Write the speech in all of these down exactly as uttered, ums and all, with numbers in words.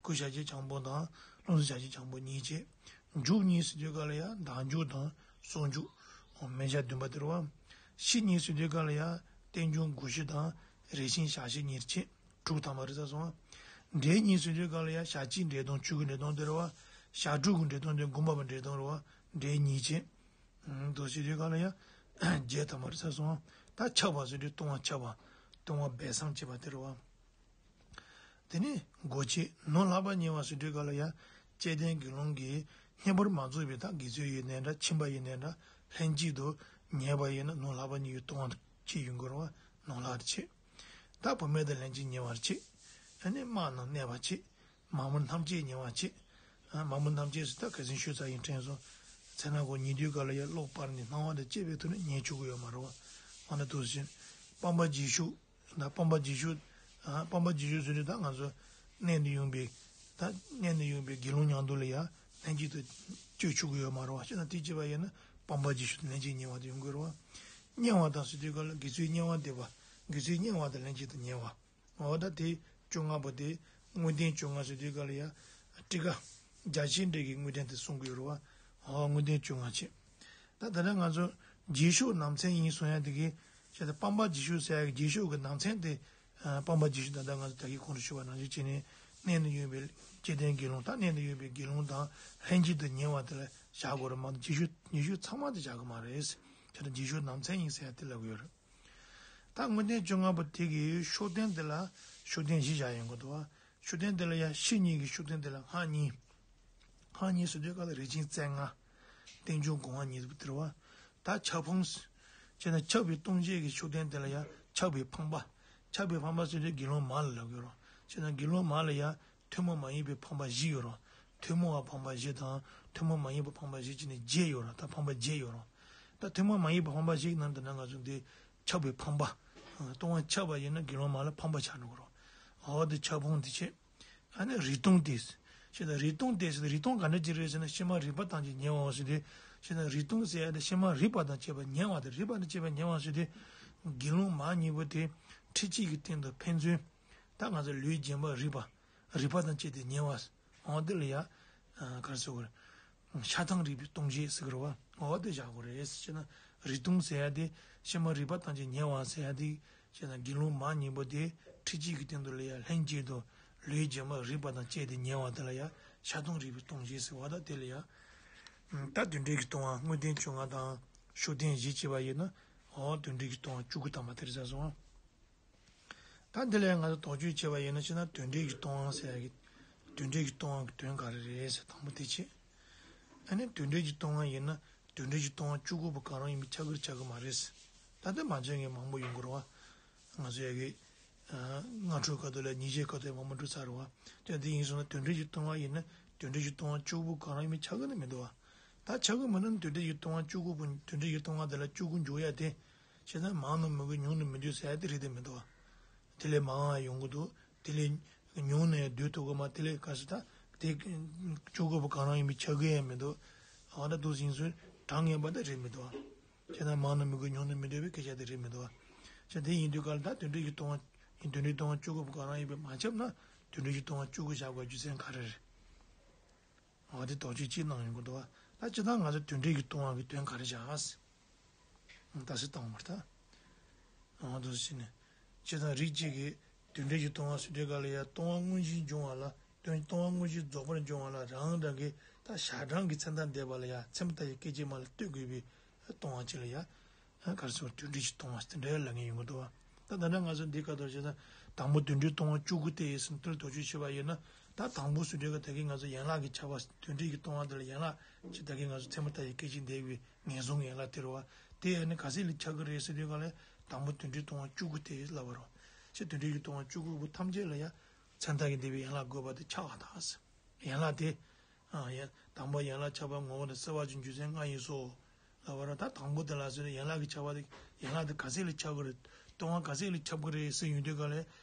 བསྐུལ་བྱ་བྱེད་བྱང་པོ་དང་རླུང་སེམས་བྱ་བྱེད་བྱང་པོ་གཉིས་བྱས། མཇུག་གཉིས་ཟེར་དུས་ག་ལ་ཡ་བདག་འཇུག་དང་སོགས་འཇུག་མན་ཆད་བདུན་པ་དེ་རེད་བ། ཕྱི་གཉིས་ཟེར་དུས་ག་ལ་ཡ་རྟེན་འབྱུང་དགོངས་གཞི་དང་རེ་ཞིག་བྱ་བྱེད་གཉིས་བྱས། དྲུག་ཐམ་པ་རེད་ས་སོང་། འབྲེལ་གཉིས་ཟེར་དུས་ག་ལ་ཡ་བྱ་བྱེད་འབྲེལ་སྟངས་ཆོས་ཀྱི་འབྲེལ་སྟངས་དེ་རེད་བ། བྱ་དྲུག་གི་འབྲེལ་སྟངས་དེ་སྒོམ་པ་པའི་འབྲེལ་སྟངས་རེད་བ། འབྲེལ་གཉིས་བྱས། འདུ་བྱེད་དུས་ག་ལ་ཡ་བརྒྱད་ཐམ་པ་རེད་ས་སོང་། ད་ཁྱབ་པ་ཟེར་དུས་ལྟུང་བ་ཁྱབ་པ། ལྟུང་བ་སྦས་གསང་བྱེད་པ་དེ་རེད་བ། དེ་ནས་སྒོ་ཕྱེ་ནོར་ལྷག་པ་ཉེ་བ་ཟེར་དུས་ག་ལ་ཡ་བཅས་ལྡན་དགེ་སློང་གིས་བསྙེན་པར་མ་རྫོགས་པའི་ད་དགེ་ཚུལ་ཡིན་ནའི་འདྲ་ཁྱིམ་པ་ཡིན་ནའི་འདྲ་ལྷན་ཅིག་ཏུ་ཉལ་བ་ཡིན་ན་ནོར་ལྷག་པ་ཉེ་བའི་ལྟུང་བ་ཅིག་ཡོང་གི་རེད་བ། ནོར་ལྷག་བྱེད། ད་བུད་མེད་དང་ལྷན་ཅིག་ཉལ་བར་བྱེད། ཨ་ནི་དམག་ནང་གནས་པ་བྱེད། མ་མོ་ཐམས་ཅད་ཉལ་བར་བྱེད། ཨ་མ་མོ་ཐམས་ཅད་ཟེར་ད་ཁ་སང་ཤོད་ཚར་ཡིན་དྲན་སོང་། ཚེ་ན་གོ་ཉལ་དུས་ག་ལ་ཡ་གློ་བུར་ནས་སྣང་བ་དང་བཅས་པའི་ཐོག་ནས་ཉལ་ཆོག་གི་ཡོད་མ་རེད་བ། ཨ་ནི་དུ་ཟེར། སྤངས་པ་རྗེས་ཤུལ། ད་སྤངས་པ་རྗེས་ཤུལ། ཨ་སྤངས་པ་རྗེས་ཤུལ་ཟེར་དུས་ད་ང་ཚོ་མནན་དུ་ཡོང་པའི། ད་མནན་དུ་ཡོང་པའི་དགེ་སློང་མཉམ་དུ་ལ་ཡ་ལྷན་ཅིག་ཏུ་སྤྱོད་ཆོག་གི་ཡོད་མ་རེད་བ། ཤེས་ན་དེ་བྱས་པ་ཡིན་ན་སྤངས་པ་རྗེས་ཤུལ་དུ་ལྷན་ཅིག་ཉལ་བ་དེ་ཡོང་གི་རེད་བ། དམྱལ་བ་དང་ཟེར་དུས་ག་ལ་དགེ་ཚུལ་དམྱལ་བ་འདེབས་པ། དགེ་ཚུལ་དམྱལ་བ་དང་ལྷན་ཅིག་ཏུ་ཉལ་བ། འོ་ད་དེ་བཅོ་ལྔ་པོ་དེ་དངོས་བསྟན་བཅོ་ལྔ་ཟེར་དུས་ག་ལ་ཡ། ཊཱི་ཀ་རྒྱ་ཆེར་འགྲེལ་གྱི་དངོས་བསྟན་དེ་གསུང་གི་ཡོད་རེད་བ། འོ་དངོས་བསྟན་བཅོ་ལྔ་བྱེད། ད་ད་ལྟ་ང་ཚོ་རྗེས་ཤུལ་ནང་ཚན་ཡིན་གསུང་ཡ་དེ་གི་ཞེས་ད་སྤངས་པ་རྗེས་ཤུལ་ཟེར་ཡ་གི་རྗེས་ཤུལ་གྱི་ནང་ཚན་དེ། ཨ་སྤངས་པ་རྗེས་ཤུལ་ད་ལྟ་ང་ཚོ་ད་གི་གོང་དུ་ཞུས་པ་ནང་བཞིན་བྱས་ནས་མནན་དུ་ཡོད་པའི་བཅས་ལྡན་དགེ་སློང་ད་མནན་དུ་ཡོད་པའི་དགེ་སློང་དང་ལྷན་ཅིག་ཏུ་ཉལ་བ་དེ་ལ་བཞག་དགོས་རེད་མ་གཏོགས་རྗེས་ཤུལ་ཉེ་ཤུལ་ཚང་མ་དེ་བཞག་གི་མ་རེད། ཞེས་ད་རྗེས་ཤུལ་ནང་ཚན་ཡིན་ཟེར་ཡ་དེ་ལབ་ཀྱི་ཡོད་རེད། ད་དངོས་བསྟན་བཅོ་ལྔ་པོ་དེ་གི་ཤུགས་བསྟན་དེ་ལ་ཤུགས་བསྟན་བཞི་བཞག་ཡོང་གི་འདུག་བ། ཤུགས་བསྟན་དེ་ལ་ཡང་ཕྱི་གཉིས་ཀྱི་ཤུགས་བསྟན་དེ་ལ་སྔགས་གཉིས། སྔགས་གཉིས་ཟེར་དུས་སྐབས་ལ་རིགས་ཆེན་རྩ་ལྔ། རྟེན་འབྱུང་སྒོ་ལྔ་ཉིད་དུ་བསྟན་པ། ད་ཁྱབ་ཕུང་། བྱས་ན་ཁྱབ་པའི་ལྟུང་བྱེད་ཀྱི་ཤུགས་བསྟན་དེ་ལ་ཡང་ཁྱབ་པའི་ཕངས་པ། ཁྱབ་པའི་ཕངས་པ་ཟེར་དུས་དགེ་སློང་མ་ལ་ལབ་ཀྱི་ཡོད་རེད། བྱས་ན་དགེ་སློང་མ་ལ་ཡང་ཐུན་མོང་མ་ཡིན་པའི་ཕངས་པ་བཞི་ཡོད་རེད། ཐུན་མོང་བ་ཕངས་པ་བཞི་དང་ཐུན་མོང་མ་ཡིན་པའི་ཕངས་པ་བཞི་བྱས་ནས་བརྒྱད་ཡོད་རེད། ད་ཕངས་པ་བརྒྱད་ཡོད་རེད། ད་ཐུན་མོང་མ་ཡིན་པའི་ཕངས་པ་བཞི་ནང་དུ་ན་ང་ཚོ་འདི་ཁྱབ་པའི་ཕངས་པ། ལྟུང་བ་ཁྱབ་པ་ཡིན་ན་དགེ་སློང་མ་ལ་ཕངས་པ་ཆགས་འགྲོ་གི་རེད། འོ་དེ་ཁྱབ་ཕུང་དེ་བྱས། ཨ་ནི་རིགས་ལྟུང་སྟེ། ཞེས་ན་རིགས་ལྟུང་སྟེ་ཞེས་ན་རིགས་ལྟུང་ག་འདྲ་ཅིག་རེད་ཟེར་ན་ཕྱི་མ་རིག་པ་དང་བཅས་ཉེ་བའང་ཞེས་ཏེ། ཞེས་ན་རིགས་ལྟུང་ཟེར་ཡ་དེ་ཕྱི་མ་རིག་པ་དང་བཅས་པ་ཉེ་བ་དེ་རིག་པ་དང་བཅས་པ་ཉེ་བ་ཞེས་ཏེ། དགེ་སློང་མ་གཉིས་པོ་དེ་འཁྲིད་བྱེད་ཀྱི་སྟེང་དུ་ཕན་ཚུན། ད་ང་ཚོ་ལུས་བརྒྱན་པ་རིག་པ། རིག་པ་དང་བཅས་ཏེ་ཉེ་བ། འོ་དེ་ལ་ཡ། ག་རེ་ཟེར་དགོས་རེད། ཆགས་སྡང་རིག་པའི་ལྟུང་བྱེད་ཟེར་གི་རེད་བ། འོ་དེ་བཞག་དགོས་རེད་ཟེར་ན། རིགས་ལྟུང་ཟེར་ཡ་དེ་ཕྱི་མ་རིག་པ་དང་བཅས་ཉེ་བ་ཟེར་ཡ་དེ། ཞེས་ན་དགེ་སློང་མ་གཉིས་པོ་དེ་འཁྲིད་བྱེད་ཀྱི་སྟེང་དུ་ལ་ཡ་ལྷན་ཅིག་ཏུ་ལུས་བརྒྱན་པ་རིག་པ་དང་བཅས་ཏེ་ཉལ་བ་དེ་ལ་ཡ་ཆགས་སྡང་རིག་པའི་ལྟུང་བྱེད་ཟེར་བ་དང་དེ་ལ་ཡ། ད་རྟེན་འབྲེལ་གྱི་ལྟུང་བ་དངོས་བསྟན་བཅོ་ལྔ་དང་ཤུགས་བསྟན་བཞི་བྱས་པ་ཡིན་ན། འོ་རྟེན་འབྲེལ་གྱི་ལྟུང་བ་བཅུ་དགུ་ཐམ་པ་དེ་རེད་ཟེར་སོང་། ད་འདི་ལ་ཡང་ང་ཚོ་དོགས་གཅོད་བྱས་པ་ཡིན་ན་ཞེ་ན་རྟེན་འབྲེལ་གྱི་ལྟུང་བ་ཟེར་ཡ་གི། རྟེན་འབྲེལ་གྱི་ལྟུང་བ་གི་དོན་ག་རེ་རེད་ཟེར་དང་པོ་དེ་བྱས། ཨ་ནི་རྟེན་འབྲེལ་གྱི་ལྟུང་བ་ཡིན་ན་རྟེན་འབྲེལ་གྱི་ལྟུང་བ་བཅུ་དགུ་པོ་གང་རུང་ཡིན་པའི་ཆ་བགོས་ཆགས་ཀྱི་མ་རེད། ད་ལྟ་མ་བྱས་མཁན་མང་པོ་ཡོང་གི་རེད་བ། ང་ཚོ་ཡ་གི། སྔ་དྲོའི་སྐབས་དུ་ལ་ཉིན་ཤས་སྐབས་དུ་མང་པོ་འགྲོ་ཚར་རེད་བ། དེ་འདི་ཡིན་སོང་ན་རྟེན་འབྲེལ་གྱི་ལྟུང་བ་ཡིན་ན་རྟེན་འབྲེལ་གྱི་ལྟུང་བ་བཅུ་དགུ་གང་རུང་ཡིན་པའི་ཆ་བགོས་ནི་མི་འདུག་བ། ད་ཆ་བགོས་མིན་ན་རྟེན་འབྲེལ་གྱི་ལྟུང་བ་བཅུ་དགུ་པོ་རྟེན་འབྲེལ་གྱི་ལྟུང་བ་དེ་ལ་བཅུ་དགུ་འཇོག་ཡ་དེ། བྱས་ཙང་མང་ན་མི་དགོས་ཉུང་ན་མི་འདོད་ཟེར་ཡ་དེ་རེད་དེ་མི་འདུག་བ། དེ་ལས་མང་བ་ཡོང་གི་འདུག་དེ་ལས་ཉུང་ན་ཡང་སྡོད་ཐུབ་ཀྱི་མ་དེ་ལས་ག་ཟེར་ད་དེ་བཅུ་དགུ་པོ་གང་རུང་ཡིན་པའི་ཆ་བགོས་ཡང་མི་འདུག་འོ་ད་འདུག་ཟིན་སོང་གྲངས་ངེས་པ་དེ་རེད་མི་འདུག་བ། བྱས་ཙང་མང་ན་མི་དགོས་ཉུང་ན་མི་འདོད་པའི་སྐད་ཆ་དེ་རེད་མི་འདུག་བ། བྱས་དེ་ཡིན་དུས་ག་ལ་ད་རྟེན་འབྲེལ་གྱི་ལྟུང་བ་ཡིན་རྟེན་འབྲེལ་ལྟུང་བ་བཅུ་དགུ་པོ་གང་རུང་ཡིན་པས་མ་ཁྱབ་ན་རྟེན་འབྲེལ་གྱི་ལྟུང་བ་བཅུ་དགུ་བཞག་དགོས་རྒྱུ་མཚན་ག་རེ་རེད། འོ་དེ་དོགས་གཅོད་ཅིག་གནང་ཡོང་གི་འདུག་བ། ད་སྤྱིར་བཏང་ང་ཚོ་རྟེན་འབྲེལ་གྱི་ལྟུང་བ་གི་དོན་ག་རེ་བྱ། ད་སེ་བཏང་བར་ད། འོ་དེ་བྱས་ནས། སྤྱིར་བཏང་རིགས་གཅིག་གིས་རྟེན་འབྲེལ་གྱི་ལྟུང་བ་ཟེར་དུས་ག་ལ་ཡ་ལྟུང་བ་དངོས་གཞི་འབྱུང་བ་ལ་ལྟུང་ལྟུང་བ་དངོས་གཞི་རྫོགས་པར་འབྱུང་བ་ལ་རང་རང་གི་ད་ཞག་གྲངས་ཀྱི་མཚན་རྟགས་འདས་པ་ལ་ཡ་མཚན་མོ་ལྟ་བུའི་སྐད་ཅིག་མ་ལ་ལྟོས་དགོས་པའི་ལྟུང་བ་ཅིག་ལ་ཡ། ག་རེ་ཟེར་རྟེན་འབྲེལ་གྱི་ལྟུང་བ་དེ་འདྲའི་ལབ་མཁན་ཡོང་གི་འདུག་བ། ད་ད་ལྟ་ང་ཚོ་འདི་ག་དུ་བྱས་ན་དང་པོ་རྟེན་འབྲེལ་ལྟུང་བ་བཅུ་དགུ་སྟེ་ཟེར་དེར་དོགས་གཅོད་བྱས་པ་ཡིན་ན། ད་དང་པོ་ཟེར་དུས་ག་ད་གིན་ང་ཚོ་ཡན་ལག་གི་ཁྱབ་པ་རྟེན་འབྲེལ་གྱི་ལྟུང་བ་དེ་ལ་ཡན་ལག་ཅེས་ད་གིན་ང་ཚོ་མཚན་མོ་ལྟ་བུའི་སྐད་ཅིག་འདས་པའི་ངན་སོང་གི་ཡན་ལག་དེ་རེད་བ། དེ་ཡང་ནི་ག་ཚད་ལ་ཁྱབ་ཀྱི་རེད་ཟེར་དུས་ག་ལ་དང་པོ་རྟེན་འབྲེལ་ལྟུང་བ་བཅུ་དགུ་སྟེ་ལབ་པ་རེད་བ། ཅེས་རྟེན་འབྲེལ་གྱི་ལྟུང་བ་བཅུ་དགུ་པོ་ཐམས་ཅད་ལ་ཡང་མཚན་མཐའ་གིས་འདས་པའི་ཡན་ལག་བགོས་པ་དེ་ཁྱབ་པར་ཐལ། ཡན་ལག་དེ། ཨ་ཡ། དང་པོ་ཡན་ལག་ཁྱབ་པ་ངོ་བོ་དང་སེལ་བ་གྱི་རྒྱུ་མཚན་ལྔ་ཡིན་སོ། ལབ་པ་རེད། ད་དང་པོ་དེ་ལ་ཟེར་ན་ཡན་ལག་གི་ཁྱབ་པ་དེ་ཡན་ལག་དེ་ག་ཚད་ལ་ཁྱབ་ཀྱི་རེད། ལྟུང་བ་ག་ཚད་ལ་ཁྱབ་ཀྱི་རེད་ཟེར་ཡོང་དུས་ག་ལ་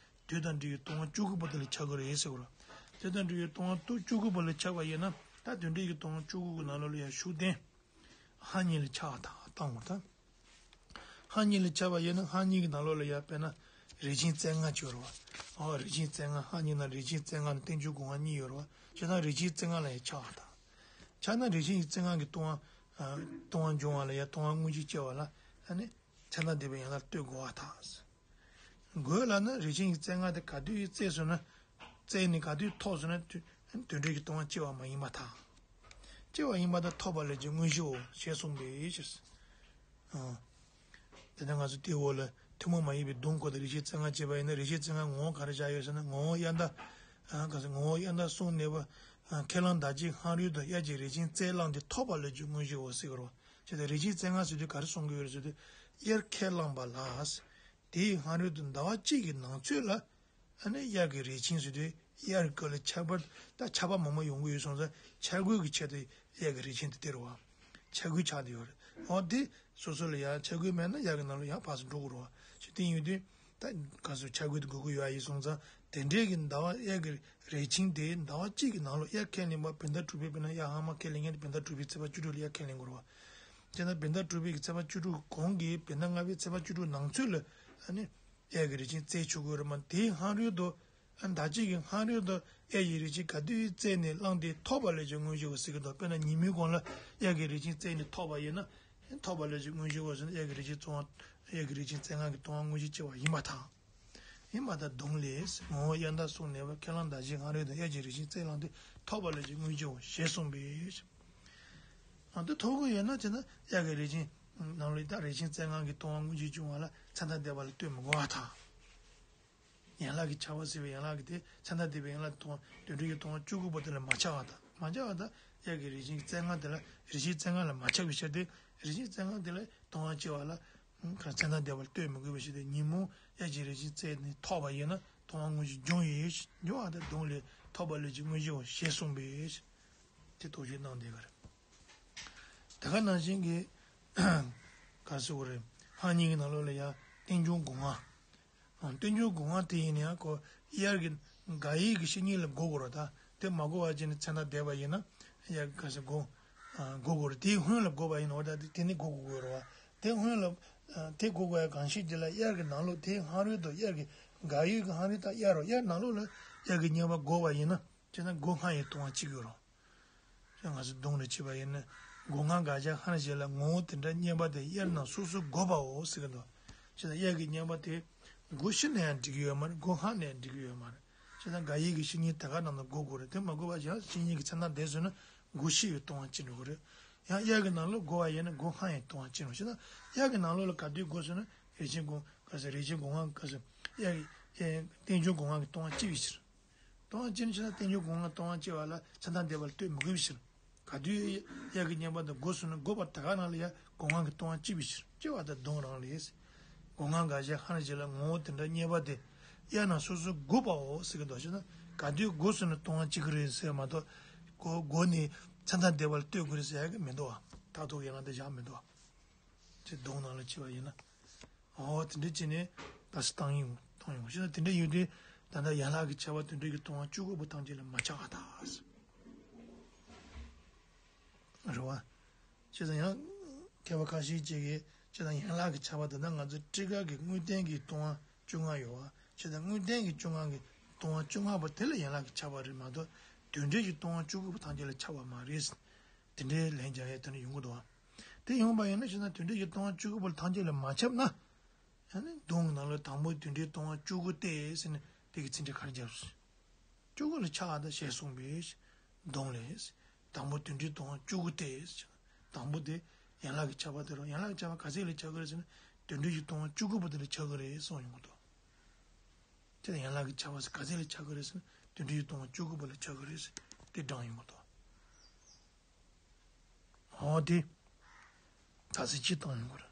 དེ་དང་འབྲེལ་བའི་ལྟུང་བ་བཅུ་དགུ་པོ་དེ་ལ་ཁྱབ་ཀྱི་རེད་ཟེར་བ་རེད། དེ་དང་འབྲེལ་བའི་ལྟུང་བ་བཅུ་དགུ་པོ་ལ་ཁྱབ་པ་ཡིན་ན་ད་རྟེན་འབྲེལ་གྱི་ལྟུང་བ་བཅུ་དགུ་གི་ནང་ལོགས་ལ་ཡང་ཤུགས་བསྟན། སྔགས་གཉིས་ལ་ཁྱབ་པ་དང་བཏང་བ་དང་། སྔགས་གཉིས་ལ་ཁྱབ་པ་ཡིན་ན་སྔགས་གཉིས་ཀྱི་ནང་ལོགས་ལ་ཡང་དཔེར་ན། རེ་ཆེན་རྩ་ལྔ་ཅིག་ཡོད་རེད་བ། ཨོ་རེ་ཆེན་རྩ་ལྔ་ཧ་ཉིན་ན་རེ་ཆེན་རྩ་ལྔ་ནས་རྟེན་འབྱུང་སྒོ་ལྔ་གཉིས་ཡོད་རེད་བ། བྱས་ཙང་རེ་ཆེན་རྩ་ལྔ་ལ་ཡང་ཆགས་པ་དང་། ཆགས་ན་རེ་ཆེན་གྱི་རྩ་ལྔ་གི་ལྟུང་བ། ལྟུང་བ་འབྱུང་བ་ལ་ཡང་ལྟུང་བ་དངོས་གཞི་སྐྱེ་བ་ལ་ཨ་ནི་མཚན་མཐར་འདས་པའི་ཡན་ལག་གཏོད་དགོས་པ་དང་། དགོས་ལབ་ན་རེ་ཆེན་གྱི་རྩ་ལྔ་དེ་ག་དུས་ཡིན་རྩད་སོང་ན། རྩད་ནས་ག་དུས་ཐོབ་སོང་ན་དུ་དོན་འབྲས་ཀྱི་ལྟུང་བ་སྐྱེ་བ་མ་ཡིན་པ་དང་། སྐྱེ་བ་ཡིན་པ་དང་ཐོབ་པ་ལས་ཀྱི་དངོས་གཞིའོ་ཞེས་གསུངས་པའི་ཕྱིར། ཨང་། དེ་ནས་ང་ཚོ་དེའི་འོག་ལ་ཐུན་མོང་མ་ཡིན་པའི་སྡོམ་སྐོར་དུ་རེ་ཆེན་རྩ་ལྔ་བྱས་པ་ཡིན་ན་རེ་ཆེན་རྩ་ལྔ་ངོ་བོ་ག་རེ་བཞག་ཡོད་ཟེར་ན། ངོ་བོ་དབྱར་ཟླ། ཨ་ག་ཟེར། ངོ་བོ་དབྱར་ཟླ་གསུམ་གནས་པ། ཨ་ཁས་བླངས་ཟླ་གཅིག་སྔ་རོལ་དུ་དབྱར་གྱི་རེ་ཆེན་རྩ་བླངས་ཏེ་ཐོབ་པ་ལས་ཀྱི་དངོས་གཞིའོ་ཟེར་གི་རེད་བ། བྱས་ཙང་རེ་ཆེན་རྩ་ལྔ་ཟེར་དུས་ག་རེ་གསུང་གི་ཡོད་རེད་ཟེར་དུས། དབྱར་ཁས་བླངས་པ་ལ། དེའི་སྔ་རོལ་དུ་ཟླ་བ་གཅིག་གི་ནང་ཚུད་ལ། ཨ་ནི་དབྱར་གྱི་རེ་ཆེན་ཟེར་དུས་དབྱར་གྱི་སྐབས་ལ་ཆར་པ། ད་ཆར་པ་མང་པོ་ཡོང་གི་ཡོད་སོང་ཙང་ཆར་འགུལ་གྱི་ཆེད་དུ་དབྱར་གྱི་རེ་ཆེན་དེ་སྟེར་བ། ཆར་འགུལ་ཆགས་བསྡད་ཡོད་རེད། འོ་དེ་སོ་སོ་ལ་ཡང་ཆར་འགུལ་མེད་ན་དབྱར་གྱི་ནང་ལོགས་ཡང་ཕར་ཚུར་འགྲོ་དགོས་རེད་བ། ཞེས་དེ་ཡིན་དུས་ད་ག་ཚོད་ཆར་འགུལ་དེ་དགོས་ཀྱི་ཡོད་ཡིན་སོང་ཙང་དེ་འདྲའི་གི་ཟླ་བ་དབྱར་གྱི་རེ་ཆེན་དེ་ཟླ་བ་གཅིག་གི་ནང་ལོགས་དབྱར་ཁས་ལེན་པ་བོད་ཟླ་དྲུག་པའི་དཔེར་ན་དབྱར་ཧ་མ་ཁས་ལེན་མཁན་དེ་བོད་ཟླ་དྲུག་པའི་ཚེས་པ་བཅུ་དྲུག་ལ་དབྱར་ཁས་ལེན་དགོས་རེད་བ། བྱས་ན་བོད་ཟླ་དྲུག་པའི་གི་ཚེས་པ་བཅུ་དྲུག་གོང་གི་བོད་ཟླ་ལྔ་པའི་ཚེས་པ་བཅུ་དྲུག་ནང་ཚུད་ལ་ཨ་ནི་དབྱར་གྱི་རེ་ཆེན་རྩ་ཆོག་གི་རེད་མ། དེའི་སྔ་རོལ་དུ། ཟླ་གཅིག་གི་སྔ་རོལ་དུ་དབྱར་གྱི་རེ་ཆེན་ག་དུས་རྩད་ནས་བླངས་ཏེ་ཐོབ་པ་ལས་ཀྱི་དངོས་གཞིའོ་ཟེར་གྱི་འདུག་དཔེར་ན་ཉིན་མོའི་གོང་ལ་དབྱར་གྱི་རེ་ཆེན་རྩད་ནས་ཐོབ་པ་ཡིན་ན། ཐོབ་པ་ལས་ཀྱི་དངོས་གཞིའོ་ཟེར་ན་དབྱར་གྱི་རེ་ཆེན་རྩ་ལྔ། དབྱར་གྱི་རེ་ཆེན་རྩ་ལྔ་གི་ལྟུང་བ་དངོས་གཞི་སྐྱེ་བ་ཡིན་པ་དང་། ཡིན་པ་དང་སྡོམ་ལས། ངོ་བོ་དབྱར་ཟླ་གསུམ་གནས་པ་ཁས་བླངས་ཟླ་གཅིག་སྔ་རོལ་དུ་དབྱར་གྱི་རེ་ཆེན་རྩད་བླངས་ཏེ་ཐོབ་པ་ལས་ཀྱི་དངོས་གཞིའོ་ཞེས་གསུངས་པས། ཨ་འདི་ཐོབ་ཀྱི་ཡོད་ན་བྱས་ན་དབྱར་གྱི་རེ་ཆེན་ནང་ལོགས་ད་རེ་ཆེན་རྩ་ལྔ་གི་ལྟུང་བ་དངོས་གཞི་བྱུང་བ་ལ་མཚན་མཐར་འདས་པ་ལ་ལྟོས་མི་དགོས་པ་དང་། ཡན་ལག་གི་ཁྱབ་པ་ཟེར་བའི་ཡན་ལག་གི་དེ་མཚན་མཐར་འདས་པའི་ཡན་ལག་ལྟུང་བ་དོན་འགྲུབ་ཀྱི་ལྟུང་བ་བཅུ་དགུ་པོ་དེ་ལ་མ་ཆགས་པ་དང་། མ་ཆགས་པ་དང་དབྱར་གྱི་རེ་ཆེན་རྩ་ལྔ་དེ་ལ། རེ་ཆེན་རྩ་ལྔ་ལ་མ་ཆགས་པའི་ཕྱིར་ཏེ། རེ་ཆེན་རྩ་ལྔ་དེ་ལ་ལྟུང་བ་སྐྱེ་བ་ལ་མཚན་མཐར་འདས་པ་ལ་ལྟོས་མི་དགོས་པའི་ཕྱིར་ཏེ། ཉིན་མོ་དབྱར་གྱི་རེ་ཆེན་རྩད་ནས་ཐོབ་པ་ཡིན་ན་ལྟུང་བ་དངོས་གཞི་འབྱུང་ཡོད། འབྱུང་བ་དང་སྡོམ་ལས་ཐོབ་པ་ལས་ཀྱི་དངོས་གཞིའོ་ཞེས་གསུངས་པས། དེ་དོགས་གཅོད་གནང་བསྡད་པ་རེད། དེ་ག་ནང་བཞིན་གྱི་ག་རེ་ཟེར་དགོས་རེད། ཧ་ཉིན་གྱི་ནང་ལོགས་ལ་ཡང་རྟེན་འབྱུང་སྒོ་ལྔ། རྟེན་འབྱུང་སྒོ་ལྔ་དེ་ཡིན་ན་ཡང་ཁོ་དབྱར་གྱི་དགག་དབྱེ་གི་བཤེས་གཉེན་ལ་གོ་དགོས་རེད། ད་དེ་མ་གོ་བ་བྱས་ནས་མཚན་མཐར་འདས་པ་ཡིན་ན་དབྱར་གྱི་ག་ཟེར་གོ་གོ་དགོས་རེད། དེའི་སྔོན་ལ་གོ་བ་ཡིན་ན་འོ་ད་དེ་ནི་གོ་དགོས་རེད་བ། དེ་སྔོན་ལ་དེ་གོ་དགོས་ཡ་གང་ཞིག་དེ་ལ་དབྱར་གྱི་ནང་ལོགས་དེའི་སྔ་རོལ་དུ་དབྱར་གྱི་དགག་དབྱེ་གི་སྔ་རོལ་ད་དབྱར་རོ། དབྱར་ནང་ལོགས་ལ་དབྱར་གྱི་བསྙེན་པ་གོ་བ་ཡིན་ན་བྱས་ན་སྒོ་ལྔ་ཡི་ལྟུང་བ་གཅིག་ཡོད་རོ། ང་ཚོ་སྡོམ་རེ་བྱེད་པ་ཡིན་ན། སྒོ་ལྔ་དགག་བྱ་སྔར་བཞིན་ལ་ངོ་བོ་དེ་འདྲ་བསྙེན་པ་དེ་དབྱར་ནང་སོ་སོར་བགོ་བའོ་ཟེར་གི་འདུག་བྱས་ཙང་དབྱར་གྱི་བསྙེན་པ་དེ་སྒོ་ཕྱི་ནས་ཡང་འགྲིག་གི་ཡོད་མ་རེད། སྒོ་ལྷག་ནས་ཡང་འགྲིག་གི་ཡོད་མ་རེད། བྱས་ཙང་དགག་དབྱེ་གི་བཤེས་གཉེན་དེ་ག་ནང་དུ་བགོ་དགོས་རེད། དེ་མ་བགོས་པ་ཡང་བཤེས་གཉེན་གྱི་མཚན་རྟགས་བསྡད་སོང་ན་སྒོ་ཕྱི་ཡི་ལྟུང་བ་ཅི་འགྲོ་གི་རེད། ཡང་དབྱར་གྱི་ནང་ལོགས་བགོ་བ་ཡིན་ན་སྒོ་ལྷག་ཡི་ལྟུང་བ་ཅི་འགྲོ། བྱས་ཙང་དབྱར་གྱི་ནང་ལོགས་ལ་ག་དུས་བགོས་སོང་ན་རེ་ཆེན་སྒོ་ག་ཟེར་རེ་ཆེན་སྒོ་ལྔ་ག་ཟེར་དབྱར་གྱི་རྟེན་འབྱུང་སྒོ་ལྔ་གི་ལྟུང་བ་སྐྱེ་བའི་ཕྱིར། ལྟུང་བ་སྐྱེ་ནས་ཕྱིར་ན་རྟེན་འབྱུང་སྒོ་ལྔ་ལྟུང་བ་སྐྱེ་བ་ལ་མཚན་མཐར་འདས་པ་ལ་ལྟོས་མི་དགོས་པའི་ཕྱིར། ག་དུས་དབྱར་གྱི་བསྙེན་པ་དང་བགོས་སོང་ན་བགོས་པ་ད་ག་ནང་ལ་ཡང་སྒོ་ལྔ་གི་ལྟུང་བ་སྐྱེ་བའི་ཕྱིར། སྐྱེ་བ་དང་སྡོམ་རང་ལས། སྒོ་ལྔ་དགག་བྱ་སྔར་བཞིན་ལ་ངོ་བོ་དེ་འདྲ་བསྙེན་པ་དེ་དབྱར་ནང་སོ་སོར་བགོ་བའོ་ཟེར་གི་འདུག་བྱས་ན་ག་དུས་བགོས་སོང་ན་ལྟུང་བ་སྐྱེ་གི་རེད་ཟེར་མ་གཏོགས། བགོ་བགོས་ནས་མཚན་མཐར་འདས་པ་ལ་ལྟོས་དགོས་རེད་ཟེར་ཡ་གི་མི་འདུག་བ། ད་དུང་ཡང་ན་དེ་བཞག་མི་འདུག་བ། ཅེས་སྡོམ་ནང་ལ་བྱས་པ་ཡིན་ན། འོ་དེ་འདྲ་བྱས་ནས་ད་སི་བཏང་ཡོང་བཏང་ཡོང་བྱས་ན་དེ་འདྲ་ཡོད་དུས་ད་ལྟ་ཡན་ལག་གི་ཁྱབ་པ་དོན་འགྲུབ་ཀྱི་ལྟུང་བ་བཅུ་དགུ་པོ་ཐམས་ཅད་ལ་མ་ཆགས་པ་དང་། རེད་བ། བྱས་ཙང་ཡང་མཁས་པ་ཁ་ཤས་ཅིག་གིས་བྱས་ཙང་ཡན་ལག་གི་ཁྱབ་པ་དེ་ད་ང་ཚོ་སྤྲུལ་སྐུ་གི་དངོས་བསྟན་གྱི་ལྟུང་བ་བཅོ་ལྔ་ཡོད་བ། བྱས་ཙང་དངོས་བསྟན་གྱི་བཅོ་ལྔ་གི་ལྟུང་བ་བཅོ་ལྔ་པོ་དེ་ལ་ཡན་ལག་གི་ཁྱབ་པ་རེད་མ་གཏོགས་དོན་འགྲུབ་ཀྱི་ལྟུང་བ་བཅུ་དགུ་པོ་ཐམས་ཅད་ལ་ཁྱབ་པ་མ་རེད། དེ་འདྲའི་ལན་རྒྱག་ཡས་དེ་འདྲ་ཡོང་གི་འདུག་བ། དེ་ཡོང་བ་ཡིན་ན་བྱས་ན་དོན་འགྲུབ་ཀྱི་ལྟུང་བ་བཅུ་དགུ་པོ་ལ་ཐམས་ཅད་ལ་མ་ཁྱབ་ན། ཨ་ནི་སྡོམ་གྱི་ནང་ལ་དང་པོ་དོན་འགྲུབ་ལྟུང་བ་བཅུ་དགུ་སྟེ་ཟེར་ནས་དེ་གི་ཚིག་འགྲེལ་ག་རེ་བརྒྱབ་སོང་། བཅུ་དགུ་ལ་ཆགས་ད་ཞེས་གསུངས་པས། སྡོམ་ལས། དང་པོ་དོན་འགྲུབ་ལྟུང་བ་བཅུ་དགུ་སྟེ་ཟེར། དང་པོ་དེ་ཡན་ལག་གི་ཁྱབ་པ་དེ་རུ་ཡན་ལག་གི་ཁྱབ་པ་ག་ཚད་ལ་ཆགས་ཀྱི་རེད་ཟེར་ན་དོན་འགྲུབ་ཀྱི་ལྟུང་བ་བཅུ་དགུ་པོ་དེ་ལ་ཆགས་ཀྱི་རེད་གསུངས་ཡོང་གི་འདུག་དེ་ཡན་ལག་གི་ཁྱབ་པ་ག་ཚད་ལ་ཆགས་ཀྱི་རེད་ཟེར་ན་དོན་འགྲུབ་ཀྱི་ལྟུང་བ་བཅུ་དགུ་པོ་ལ་ཆགས་ཀྱི་རེད་ཟེར་དེ་བགྲངས་ཡོང་གི་འདུག་འོ་དེ། ད་གཟི་བརྗིད་བཏང་ཡོང་གི་རེད།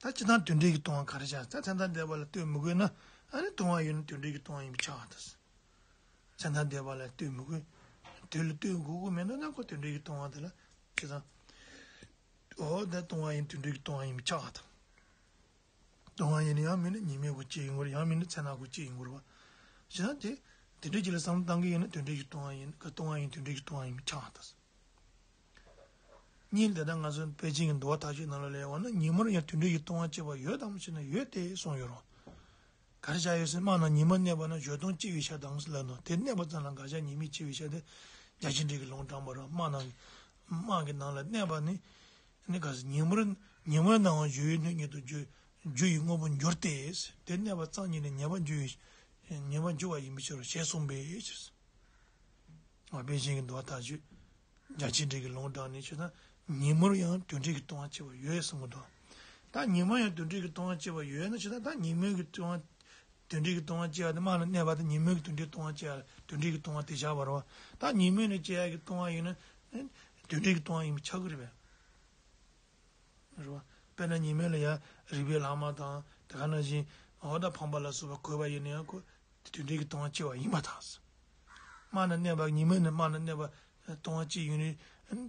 ད་སྤྱིར་བཏང་དོན་འགྲུབ་ཀྱི་ལྟུང་བ་ག་རེ་བྱ། ད་མཚན་མཐར་འདས་པ་ལ་ལྟོས་མི་དགོས་ན། ཨ་ནི་ལྟུང་བ་ཡོད་ན་དོན་འགྲུབ་ཀྱི་ལྟུང་བ་ཡིན་པ་ཆགས་པ་དང་། མཚན་མཐར་འདས་པ་ལ་ལྟོས་མི་དགོས། དེ་ལ་ལྟོས་དགོས་ཀྱི་མེད་ན་ན་ཁོ་དོན་འགྲུབ་ཀྱི་ལྟུང་བ་དེ་ལ་སྤྱིར་བཏང་། འོ་ད་ལྟུང་བ་ཡིན་དོན་འགྲུབ་ཀྱི་ལྟུང་བ་ཡིན་པ་ཆགས་པ་དང་། ལྟུང་བ་ཡིན་ན་ཡང་མིན་ན་ཉེས་དམིགས་སྐོར་གཅིག་ཡིན་དགོས་རེད། ཡང་མིན་ན་མཚན་ནག་སྐོར་གཅིག་ཡིན་དགོས་རེད་བ། བྱས་ན་དེ། དེ་འདྲའི་ཅིག་ལ་བསམ་བློ་བཏང་གི་ཡིན་ན་དོན་འགྲུབ་ཀྱི་ལྟུང་བ་ཡིན། ལྟུང་བ་ཡིན་དོན་འགྲུབ་ཀྱི་ལྟུང་བ་ཡིན་པ་ཆགས་པ་དང་། གཉིས་ད་ལྟ་ང་ཚོ་དཔལ་ཆེན་གྱི་འདུལ་བ་མཐའ་དཔྱོད་ནང་ལ་ལས་འོ་ན་ཉིན་མོར་ཡང་དོན་འགྲུབ་ཀྱི་ལྟུང་བ་སྐྱེ་བ་ཡོད་དམ་ཞེ་ན་ཡོད་དེ་གསུངས་ཡོད་རོ། ག་རེ་བཞག་ཡོད་ཟེར། དམག་ནང་ཉི་མ་གནས་པ་ན་བཞོན་སྟོང་སྐྱེ་བའི་ཤ་དང་ལབ་ནོ། དེ་གནས་པ་ཙམ་ལ་དགག་བྱ་ཉེས་དམིགས་སྐྱེ་བའི་ཤ་དེ་བརྒྱ་བྱིན་འབྲི་གི་ལུང་དྲངས་པ་རེད། དམག་ནང་དམག་གི་ནང་ལ་གནས་པ་ནི་ནི་ག་ཟེར། ཉིན་མོར་ཉིན་མོར་སྣང་བ་བཞོ་བའི་སྣོད་ཉིད་དུ་རྒྱུ་རྒྱུ་ཡི་དངོས་པོར་འགྱུར་ཏེ། དེ་གནས་པ་ཙམ་ཉིད་ནས་ཉེས་པ་འགྱུར་བའི་ཉེས་པ་འགྱུར་བ་ཡིན་པའི་ཕྱིར་རོ་ཞེས་གསུངས་པའི་ཕྱིར། ཨ། དཔལ་ཆེན་གྱི་འདུལ་བ་མཐའ་དཔྱོད་བརྒྱ་བྱིན་འབྲི་གི་ལུང་དྲངས་ནས་བྱས་ན། ཉིན་མོར་ཡང་དུད་འགྲོ་གི་ལྟུང་བ་སྐྱེ་བ་ཡོད་གསུངས་གི་འདུག་ད་ཉིན་མོར་ཡང་དུད་འགྲོ་གི་ལྟུང་བ་སྐྱེ་བ་ཡོད་ན་བྱས་ན། ད་ཉིན་མོའི་གི་ལྟུང་བ། དུད་འགྲོ་གི་ལྟུང་བ་སྐྱེ་བ་དེ་དམག་ལ་གནས་པ་དེ་ཉིན་མོའི་གི་དུད་འགྲོའི་ལྟུང་བ་སྐྱེ་བ། དུད་འགྲོ་གི་ལྟུང་བ་དེ་བཞག་པ་རེད་བ། ད་ཉིན་མོའི་ནས་སྐྱེ་ཡ་གི་ལྟུང་བ་ཡིན་ན་དུད་འགྲོ་གི་ལྟུང་བ་ཡིན་པ་ཆགས་ཀྱི་རེད་པས། རེད་བ། དཔེར་ན་ཉིན་མོ་ལ་ཡ་རིག་པའི་ལྷག་མ་དང་དེ་ག་ནང་བཞིན་འོ་ད་ཕམ་པ་ལ་སོགས་པ་གོས་པ་ཡིན་ན་ཡང་ཁོ་དེ་དུད་འགྲོའི་གི་ལྟུང་བ་སྐྱེ་བ་ཡིན་པ་དང་། དམག་ན་གནས་པ་ཉིན་མོ་ནས་དམག་ན་གནས་པ་ལྟུང་བ་སྐྱེ་ཡོང་ནས་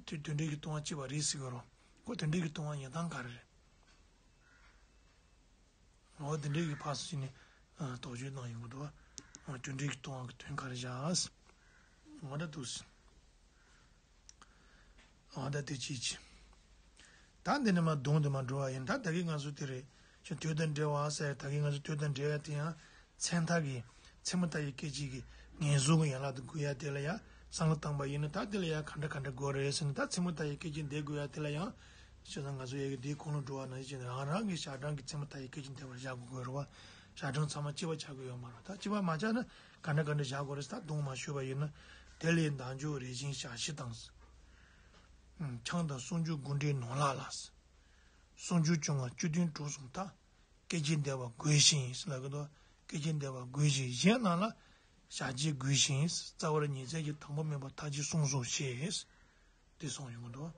དུད་དུད་འགྲོའི་གི་ལྟུང་བ་སྐྱེ་བ་རེད་ཟེར་གི་རོ། ཁོ་དུད་འགྲོའི་གི་ལྟུང་བ་ཡིན་སྟངས་ག་རེ་རེད། འོ་དེ་འདྲའི་གི་ཕར་ཕྱིན་ནས་དོགས་གཅོད་གནང་ཡོང་གི་འདུག་བ། དུད་འགྲོའི་གི་ལྟུང་བ་གི་དོན་ག་རེ་བཞག་འོ་ད་འདུག་སེ། ཨ། ད་དེ་གཅིག་བྱས། ད་འདི་ནས་མར་གདོང་དུ་མར་འགྲོ་བ་ཡིན། ད་ད་གིན་ང་ཚོ་དེ་རེད། ཁྱོད་དུས་དང་འབྲེལ་བ་ཟེར། ད་གིན་ང་ཚོ་དུས་དང་འབྲེལ་བ་དེ་ཡང་མཚན་མཐའ་གི་མཚན་མོ་མཐའ་ཡི་སྐད་ཅིག་གི་ངན་སོང་གི་ཡན་ལག་ཏུ་འགོད་ཡ་དེ་ལ་ཡ་བསམ་བློ་བཏང་པ་ཡིན་ན། ད་དེ་ལ་ཡ་ག་འདྲ་ག་འདྲ་དགོས་རེད་ཟེར་ན། ད་མཚན་མོ་མཐའ་ཡི་སྐད་ཅིག་འདེད་དགོས་ཡ་དེ་ལ་ཡང་བྱས་ཙང་ང་ཚོ་ཡ་གི་འདིའི་གོང་ལ་འགྲོ་བ་ནང་བཞིན་བྱས་ནས་རང་རང་གི་ཞག་གྲངས་ཀྱི་མཚན་མོ་མཐའ་ཡི་སྐད་ཅིག་འདེད་པར་བཞག་དགོས་དགོས་རེད་བ། ཞག་གྲངས་ཚང་མ་གཅིག་པ་ཆགས་ཀྱི་ཡོད་མ་རེད། ད་གཅིག་པ་མ་ཆགས་ན། ག་འདྲ་ག་འདྲ་བཞག་དགོས་རེད་ཟེར། ད་གདོང་མར་ཞུས་པ་ཡིན་ན། དེ་ལས་མདའ་མཇུག་རས་ཆེན་ཞག་བཞི་དང་། ཨ། ཆང་དང་གསུང་མཇུག་དགུ་འབྲེལ་ནོར་ལྷག་ལ། གསུང་མཇུག་བཅོ་ལྔ་བཅུ་བདུན་དྲུག་གསུམ་དག་སྐད་ཅིག་འདེད་པ་དགོས་ཤིང་ལབ་གི་འདུག་སྐད་ཅིག་འདེད་པ་དགོས་ཤིང་། གཞན་རྣམས་ལ་ཞག་གཅིག་དགོས་ཤིང་། རྩ་བར་ཉིན་མཚན་གྱི་དང་པོ་མིན་པར་མཐའ་གཅིག་གསུངས་སོ་ཞེས་དེ་གསུངས་ཡོང་གི་འདུག་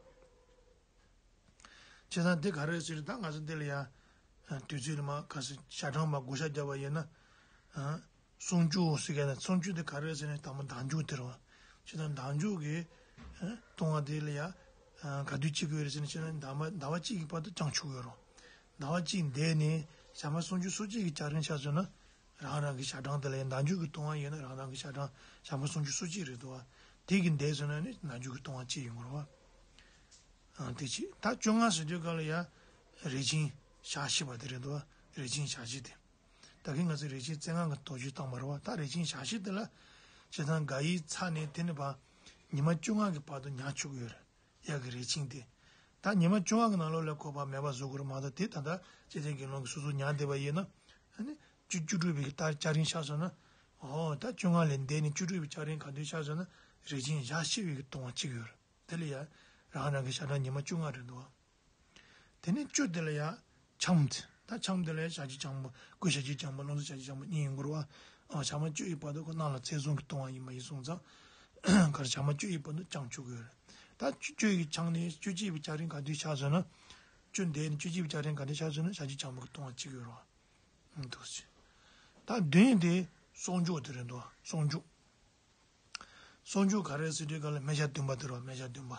བྱས་ཙང་འདི་ག་རེ་ཟེར་ན། ད་ང་ཚོ་འདི་ལ་ཡ་དུས་ཚོད་ལ་མར་ག་ཟེར། ཞག་གྲངས་མར་བགོ་བཤའ་བརྒྱབ་པ་ཡིན་ན། ཨ། གསུང་མཇུག་ཟེར་མཁན་ནི། གསུང་མཇུག་དེ་ག་རེ་ཟེར་ན་དང་པོ་མདའ་མཇུག་དེ་རེད་བ། བྱས་ཙང་མདའ་མཇུག་གི་ཨ་ལྟུང་བ་དེ་ལ་ཡ་ཨ་ག་དུས་སྐྱེ་དགོས་རེད་ཟེར་ན། བྱས་ཙང་ཟླ་བ་ཟླ་བ་གཅིག་གི་བར་དུ་བསྐྱང་ཆོག་གི་ཡོད་རེད། ཟླ་བ་གཅིག་འདས་ནས་ཞག་མ་སུམ་ཅུ་སོ་གཅིག་གི་སྐྱ་རེངས་ཆགས་སོང་ན། རང་རང་གི་ཞག་གྲངས་དེ་ལ་ཡ་མདའ་མཇུག་གི་ལྟུང་བ་ཡིན་ན་རང་རང་གི་ཞག་གྲངས་ཞག་མ་སུམ་ཅུ་སོ་གཅིག་རེད་འདུག་བ། དེ་གི་འདས་སོང་ན་ནི་མདའ་མཇུག་གི་ལྟུང་བ་སྐྱེ་ཡོང་གི་རེད་བ། ཨ། དེ་གཅིག་ད་བཅོ་ལྔ་ཟེར་དུས་སྐབས་ལ་ཡ་རས་ཆེན་ཞག་བཞི་པ་དེ་རེད་འདུག་བ། རས་ཆེན་ཞག་བཞི་དེ། ད་གིན་ང་ཚོས་རས་ཆེན་རྩེ་ལྔ་གི་དོགས་གཅོད་བཏང་བ་རེད་བ། ད་རས་ཆེན་ཞག་བཞི་དེ་ལ་བྱས་ཙང་དགག་དབྱེ་ཚར་ནས་དེ་ནས་ཕར་ཉི་མ་བཅོ་ལྔ་གི་བར་དུ་ཉར་ཆོག་གི་ཡོད་རེད། ཡ་གི་རས་ཆེན་དེ། ད་ཉི་མ་བཅོ་ལྔ་གི་ནང་ལོགས་ལ་ཁོ་ཕར་མེད་པ་བཟོ་དགོས་རེད་མ་གཏོགས། དེ་ད་ལྟ་བཅོམ་ལྡན་དགེ་སློང་གིས་སོ་སོ་ཉར་བསྡད་པ་ཡིན་ན། ཨ་ནི་བཅུ་བཅུ་དྲུག་པའི་གི་ལྟར་སྐྱ་རེངས་ཆགས་སོང་ན། ཨོ། ད་བཅོ་ལྔ་ལས་འདས་ནས་བཅུ་དྲུག་པའི་སྐྱ་རེངས་ག་དུས་ཆགས་སོང་ན་རས་ཆེན་ཞག་བཞི་པའི་གི་ལྟུང་བ་གཅིག་ཡོད་རེད། དེ་ལ་ཡ་རང་རང་གི་ཞག་གྲངས་ཉི་མ་བཅོ་ལྔ་རེད་འདུག་བ། དེ་ནས་བཅུ་དེ་ལ་ཡ་འཆམ་དེ། ད་འཆམ་དེ་ལ་ཡ་ཞག་གཅིག་འཆམ་པོ། དགུ་ཞག་གཅིག་འཆམ་པོ། རླུང་རྟ་ཞག་གཅིག་འཆམ་པོ་གཉིས་ཡོང་གི་རེད་བ། ཨ། ཞག་མ་བཅུ་ཡི་བར་དུ་ཁོ་གནམ་ལ་ཚེས་བཟུང་གི་ལྟུང་བ་ཡིན་པ་ཡིན་སོང་ཙང་། ག་རེ། ཞག་མ་བཅུ་ཡི་བར་དུ་བསྐྱང་ཆོག་གི་ཡོད་རེད། ད་བཅུ་བཅུ་ཡི་འཆམ་ནས་བཅུ་གཅིག་པའི་སྐྱ་རེངས་ག་དུས་ཆགས་སོང་ན། བཅུ་འདས་ནས་བཅུ་གཅིག་པའི་སྐྱ་རེངས་ག་དུས་ཆགས་སོང་ན་ཞག་གཅིག་འཆམ་པོ་གི་ལྟུང་བ་གཅིག་ཡོད་རེད་བ། འདུག་སེ། ད་བདུན་དེ་གསོག་འཇོག་དེ་རེད་འདུག་གསོག་འཇོག་གསོག་འཇོག་ག་རེ་ཟེར་དུས་སྐབས་ལ་སྨེ་ཤ་བདུན་པ་དེ་རེད་བ། སྨེ་ཤ་བདུན་པ།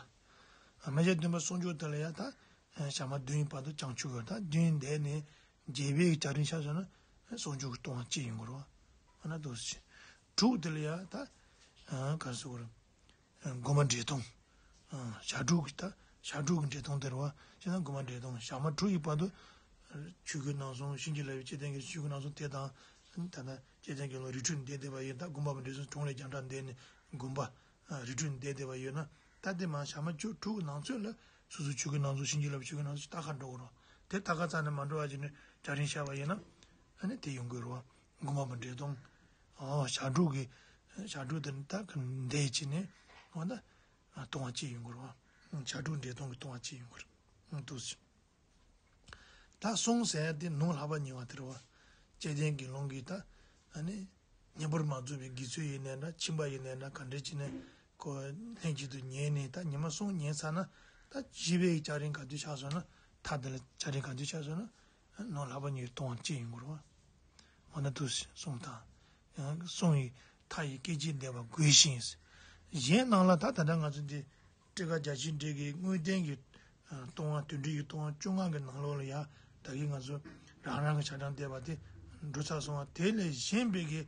སྨེ་ཤ་བདུན་པ་གསོག་འཇོག་དེ་ལ་ཡ་ད་ཞག་མ་བདུན་ཡི་བར་དུ་བསྐྱང་ཆོག་གི་ཡོད། ད་བདུན་འདས་ནས་བརྒྱད་པའི་སྐྱ་རེངས་ཆགས་སོང་ན་གསོག་འཇོག་གི་ལྟུང་བ་གཅིག་ཡོང་གི་རེད་བ། ཨ་ན་འདུག་སེ། དྲུག་དེ་ལ་ཡ་ད་ག་རེ་ཟེར་དགོས་རེད། དགོན་པ་འདྲེན་ཐུང་། ཨ། ཞག་དྲུག་གི་ད་ཞག་དྲུག་གི་འདྲེན་ཐུང་དེ་རེད་བ། བྱས་ན་དགོན་པ་འདྲེན་ཐུང་ཞག་མ་དྲུག་གི་བར་དུ་ཆོས་གོས་རྣམ་གསུམ། བྱིན་གྱིས་བརླབས་པའི་བཅོམ་ལྡན་འདས་ཀྱི་ཆོས་གོས་རྣམ་གསུམ་དེ་དང་། ད་ལྟ་བཅོམ་ལྡན་འདས་དགེ་སློང་རི་ཁྲོད་ནས་བསྡད་བསྡད་པ་ཡིན། ད་དགོན་པ་པ་འདྲེན་ཚུལ་གྲོང་ལས་རྒྱང་གྲགས་འདས་ནས་དགོན་པ། ཨ། རི་ཁྲོད་ནས་བསྡད་བསྡད་པ་ཡོད་ན། ད་དེ་མ་ཞག་མ་བཅུ་དྲུག་གི་ནང་ཚུད་ལ་སོ་སོའི་ཆོས་གོས་རྣམ་གསུམ། བྱིན་གྱིས་བརླབས་པའི་ཆོས་གོས་རྣམ་གསུམ་ཞིག་ལྟ་ག་འགྲོ་དགོས་རེད། དེ་ལྟ་ག་རྩ་ནས་མ་འགྲོ་བ་བྱས་ནས་སྐྱ་རེངས་ཤར་བ་ཡིན་ན། ཨ་ནི་དེ་ཡོང་གི་རེད་བ། དགོན་པ་པ་འདྲེན་ཐུང་། ཨོ། ཞག་དྲུག་གི་ཞག་དྲུག་དེ་ནི་ད་ག་འདས་བྱས་ནས། འོ་ན་ལྟུང་བ་གཅིག་ཡོང་གི་རེད་བ། ཞག་དྲུག་འདྲེན་ཐུང་གི་ལྟུང་བ་གཅིག་ཡོང་གི་རེད་འདུག་སེ། ད་གསུམ་ཟེར་ཡ་དེ་ནོར་ལྷག་པ་ཉེས་པ་དེ་རེད་བ། བཅོམ་ལྡན་དགེ་སློང་གིས་ད་ཨ་ནི་བསྙེན་པར་མ་རྫོགས་པའི་དགེ་ཚུལ་ཡིན་ནའི་འདྲ། ཁྱིམ་པ་ཡིན་ནའི་འདྲ། ག་འདྲ་བྱས་ནས་ཁོ་ལྷན་ཅིག་ཏུ་ཉལ་ནས་ད་ཉི་མ་གསུམ་ཉལ་ཚར་ན། ད་བཞི་པའི་སྐྱ་རེངས་ག་དུས་ཆགས་སོང་ན། མཐའ་དེ་ལ་སྐྱ་རེངས་ག་དུས་ཆགས་སོང་ན། ནོར་ལྷག་པ་ཉེས་པའི་ལྟུང་བ་གཅིག་ཡོང་གི་རེད་བ། འོ་ན་འདུག་སེ་གསུངས་དང་། ཡང་གསུང་བའི་མཐའ་ཡི་སྐད་ཅིག་འདས་པ་དགོས་ཤིང་། གཞན་རྣམས་ལ་ད་ད་ལྟ་ང་ཚོ་འདི་ཊཱི་ཀ་བརྒྱ་བྱིན་འབྲི་གི་དངོས་བསྟན་གྱི་ལྟུང་བ། དུད་འགྲོའི་ལྟུང་བ་བཅོ་ལྔ་གི་ནང་ལོགས་ལ་ཡ། ད་གིན་ང་ཚོ་རང་རང་གི་ཞག་གྲངས་བསྡད་པ་དེ་འགྲོ་ཚར་སོང་བ། དེ་ལས་གཞན་པའི་གི་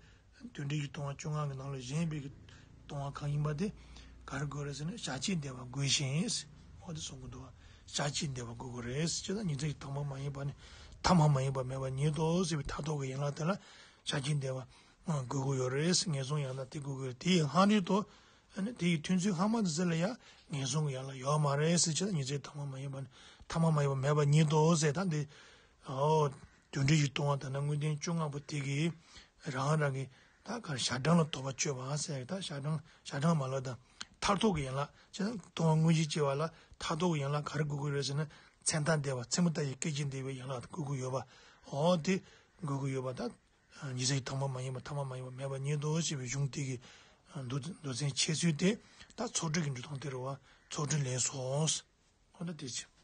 དུད་འགྲོའི་ལྟུང་བ་བཅོ་ལྔ་གི་ནང་ལ་གཞན་པའི་གི་ལྟུང་བ་གང་ཡིན་པ་དེ་ག་རེ་དགོས་རེད་ཟེར་ན། ཞག་གཅིག་འདས་པ་དགོས་ཤིང་། འོ་དེ་གསུང་གི་འདུག་བ། ཞག་གཅིག་འདས་པ་དགོས་ཀྱི་རེད། བྱས་ཙང་ཉིན་མཚན་གྱི་དང་པོ་མ་ཡིན་པ་ནི་ཐ་མ་མ་ཡིན་པ་མེད་པ་ཉིད་དོ་ཟེར་བའི་མཐར་ཐུག་གི་ཡན་ལག་དེ་ལ་ ཆ་རྐྱེན་ལྡན་པ་དགོས་ཀྱི་ཡོད་རེད། ངན་སོང་ཡན་ལག་དེ་དགོས་ཀྱི་རེད། དེ་ཡི་ལྷག་རེད་དོ། ཨ་ནི་དེ་ཡི་ཐུན་ཚོད་ལྷག་མ་དེ་ཚོ་ལ་ཡང་ངན་སོང་གི་ཡན་ལག་ཡོད་མ་རེད་ཟེར་བྱས་ན། ཉི་ཚེ་ཐ་མ་མ་ཡིན་པ་ནི་ཐ་མ་མ་ཡིན་པ་མེད་པ་ཉིད་དོ་ཟེར། ད་འདི་ཨོ་རྒྱུ་འབྲས་ཀྱི་ལྟུང་བ་དང་ན་དངོས་བསྟན་བཅོ་ལྔ་པོ་དེ་གིས་རང་རང་གི་ད་ག་རེ་ཞག་གྲངས་ལ་དོགས་པ་གཅོད་པ་ཟེར། ད་ཞག་གྲངས་ཞག་གྲངས་མ་ལབ་དང་མཐར་ཐུག་གི་ཡན་ལག་བྱས་ན། ལྟུང་བ་དངོས་གཞི་སྐྱེ་བ་ལ་མཐར་ཐུག་གི་ཡན་ལག་ག་རེ་དགོས་ཀྱི་རེད་ཟེར་ན། མཚན་མཐའ་འདས་པ། མཚན་མོ་ལྟ་བུའི་སྐད་ཅིག་འདས་པའི་ཡན་ལག་དགོས་ཀྱི་ཡོད་པ། ཨོ་དེ་དགོས་ཀྱི་ཡོད་པ། ད་ཉི་ཚེ་ཐ་མ་མ་ཡིན་པ་ཐ་མ་མ་ཡིན་པ་མེད་པ་ཉིད་དོ་ཞེས་པའི་གཞུང་དེ་གི་མདོ་མདོ་ཚན་འཆད་ཚུལ་དེ་ད་ཚོགས་དྲུག་གི་འགྲོ་སྟངས་དེ་རེད་བ། ཚོགས་དྲུག་ལེན་སོང་། ཨོ་ད་དེ་ཆེ།